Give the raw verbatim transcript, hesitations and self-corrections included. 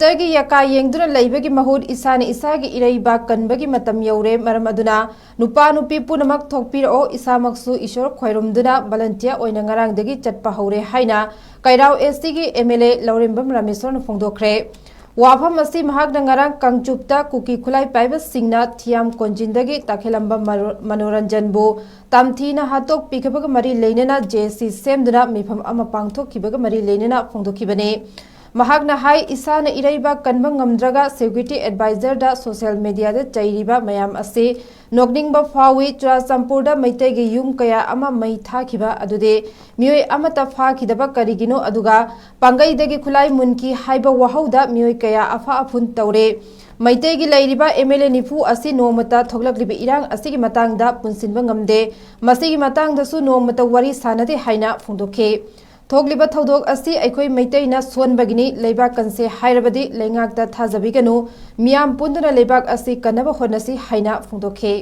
ꯗꯣꯛꯇꯔꯒꯤ ꯌꯥꯀꯥ ꯌꯦꯡꯗꯨꯅ ꯂꯩꯕꯒꯤ ꯃꯍꯨꯠ ꯏꯁꯥꯅ ꯏꯁꯥꯒꯤ ꯏꯔꯩꯕꯥꯛ ꯀꯟꯕꯒꯤ ꯃꯇꯝ ꯌꯧꯔꯦ꯫ ꯃꯔꯝ ꯑꯗꯨꯅ ꯅꯨꯄꯥ ꯅꯨꯄꯤ ꯄꯨꯝꯅꯃꯛ ꯊꯣꯛꯄꯤꯔꯛꯑꯣ꯫ ꯏꯁꯥꯃꯛꯁꯨ ꯏꯁꯣꯔ ꯈꯣꯏꯔꯨꯝꯗꯨꯅ ꯚꯣꯂꯟꯇꯤꯌꯔ ꯑꯣꯏꯅ ꯉꯔꯥꯡꯗꯒꯤ ꯆꯠꯄ ꯍꯧꯔꯦ ꯍꯥꯏꯅ ꯀꯩꯔꯥꯎ ꯑꯦꯁ ꯇꯤꯒꯤ ꯑꯦꯝ ꯑꯦꯜ ꯑꯦ ꯂꯧꯔꯦꯝꯕꯝ ꯔꯥꯃꯦꯁꯣꯔꯅ ꯐꯣꯡꯗꯣꯛꯈ꯭ꯔꯦ꯫ ꯋꯥꯐꯝ ꯑꯁꯤ ꯃꯍꯥꯛꯅ ꯉꯔꯥꯡ ꯀꯥꯡꯆꯨꯞꯇ ꯀꯨꯀꯤ ꯈꯨꯠꯂꯥꯏ ꯄꯥꯏꯕꯁꯤꯡꯅ ꯊꯤꯌꯥꯝ ꯀꯣꯟꯖꯤꯟꯗꯒꯤ ꯇꯥꯈꯦꯂꯝꯕ ꯃꯔꯣ-, ꯃꯅꯣꯔꯟꯖꯟꯕꯨ ꯇꯝꯊꯤꯅ ꯍꯥꯠꯇꯣꯛꯄꯤꯈꯤꯕꯒ ꯃꯔꯤ ꯂꯩꯅꯅ ꯖꯦ ꯁꯤ ꯁꯦꯝꯗꯨꯅ ꯃꯤꯐꯝ ꯑꯃ ꯄꯥꯡꯊꯣꯛꯈꯤꯕꯒ ꯃꯔꯤ ꯂꯩꯅꯅ ꯐꯣꯡꯗꯣꯛꯈꯤꯕꯅꯤ꯫ ꯃꯍꯥꯛꯅ ꯍꯥꯏ, ꯏꯁꯥꯅ ꯏꯔꯩꯕꯥꯛ ꯀꯟꯕ ꯉꯝꯗ꯭ꯔꯒ ꯁꯦꯀ꯭ꯌꯨꯔꯤꯇꯤ ꯑꯦꯗꯚꯥꯏꯖꯔꯗ ꯁꯣꯁꯤꯌꯦꯜ ꯃꯤꯗꯤꯌꯥꯗ ꯆꯩꯔꯤꯕ ꯃꯌꯥꯝ ꯑꯁꯤ ꯅꯣꯛꯅꯤꯡꯕ ꯐꯥꯎꯏ꯫ ꯆꯨꯔꯥꯆꯥꯟꯄꯨꯔꯗ ꯃꯩꯇꯩꯒꯤ ꯌꯨꯝ ꯀꯌꯥ ꯑꯃ ꯃꯩ ꯊꯥꯈꯤꯕ ꯑꯗꯨꯗꯤ ꯃꯤꯑꯣꯏ ꯑꯃꯠꯇ ꯐꯥꯈꯤꯗꯕ ꯀꯔꯤꯒꯤꯅꯣ? ꯑꯗꯨꯒ ꯄꯥꯡꯒꯩꯗꯒꯤ ꯈꯨꯠꯂꯥꯏ ꯃꯨꯟꯈꯤ ꯍꯥꯏꯕ ꯋꯥꯍꯧꯗ ꯃꯤꯑꯣꯏ ꯀꯌꯥ ꯑꯐ ꯑꯐꯨꯟ ꯇꯧꯔꯦ꯫ ꯃꯩꯇꯩꯒꯤ ꯂꯩꯔꯤꯕ ꯑꯦꯝ ꯑꯦꯜ ꯑꯦ ꯅꯤꯐꯨ ꯑꯁꯤ ꯅꯣꯡꯃꯇ ꯊꯣꯛꯂꯛꯂꯤꯕ ꯏꯔꯥꯡ ꯑꯁꯤꯒꯤ ꯃꯇꯥꯡꯗ ꯄꯨꯟꯁꯤꯟꯕ ꯉꯝꯗꯦ꯫ ꯃꯁꯤꯒꯤ ꯃꯇꯥꯡꯗꯁꯨ ꯅꯣꯡꯃꯇ ꯋꯥꯔꯤ ꯁꯥꯅꯗꯦ ꯍꯥꯏꯅ ꯐꯣꯡꯗꯣꯛꯈꯤ꯫ ꯊꯣꯛꯂꯤꯕ ꯊꯧꯗꯣꯛ ꯑꯁꯤ ꯑꯩꯈꯣꯏ ꯃꯩꯇꯩꯅ ꯁꯣꯟꯕꯒꯤꯅꯤ꯫ ꯂꯩꯕꯥꯛ ꯀꯟꯁꯦ ꯍꯥꯏꯔꯕꯗꯤ ꯂꯩꯉꯥꯛꯇ ꯊꯥꯖꯕꯤꯒꯅꯨ꯫ ꯃꯤꯌꯥꯝ ꯄꯨꯟꯗꯨꯅ ꯂꯩꯕꯥꯛ ꯑꯁꯤ ꯀꯟꯅꯕ ꯍꯣꯠꯅꯁꯤ ꯍꯥꯏꯅ ꯐꯣꯡꯗꯣꯛꯈꯤ꯫